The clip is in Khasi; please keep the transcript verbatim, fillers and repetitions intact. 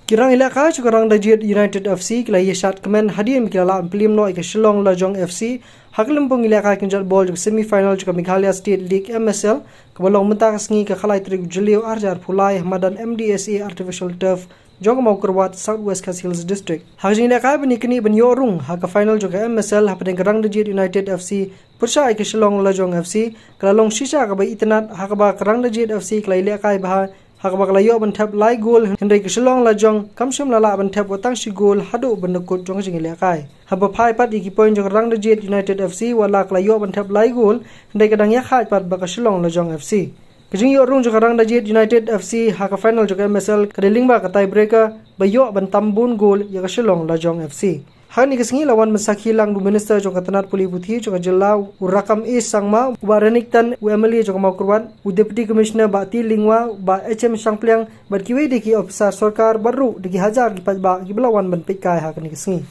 Ki rang ïalehkai jong ka Rangdajied United F C ki la ïashad kmen hadien ba ki la lah ban pynliem noh ïa ka Shillong Lajong F C ha ka lympung ïalehkai kynjat bol jong ka semi final jong ka Meghalaya State League M S L, kaba long mynta ka sngi ka khatlai tarik u Jylliew arhajar arphew lai ha madan M D S A Artificial Turf jong ka Mawkyrwat, South West Khasi Hills District. Ha ka jingïalehkai ban ïaknieh ban ïoh rung ha ka final jong ka M S L hapdeng ka Rangdajied United F C pyrshah ïa ka Shillong Lajong F C, ka la long shisha kaba itynnad ha kaba ka Rangdajied F C ka la ïalehkai bha ha kaba ka la ïoh ban thep lai gol, hynrei ka Shillong Lajong kam shym la lah ban thep wat tang shi gol haduh ban da kut jong ka jingïalehkai. Haba phai pat ïa ki point jong ka Rangdajied United F C, wat la ka la ïoh ban thep lai gol, hynrei ka dang ïakhaid pat bad ka Shillong Lajong F C. Ka jingïoh rung jong ka Rangdajied United F C ha ka final jong ka M S L ka dei lyngba ka tiebreaker ba ïoh ban tam bun gol ïa ka Shillong Lajong F C. Ha kane ka sngi la wan ban sakhi lang da u Minister jong ka tnat pule puthi jong ka jylla, u Rakkam A Sangma, u Bah Renikton, u M L A jong ka Mawkyrwat, u Deputy Commissioner Bah T Lyngwa, u Bah H M Shangpliang, bad kiwei de ki ophisar sorkar, bad ruh da ki hajar ki paidbah kiba la wan ban peitkai ha kane ka sngi.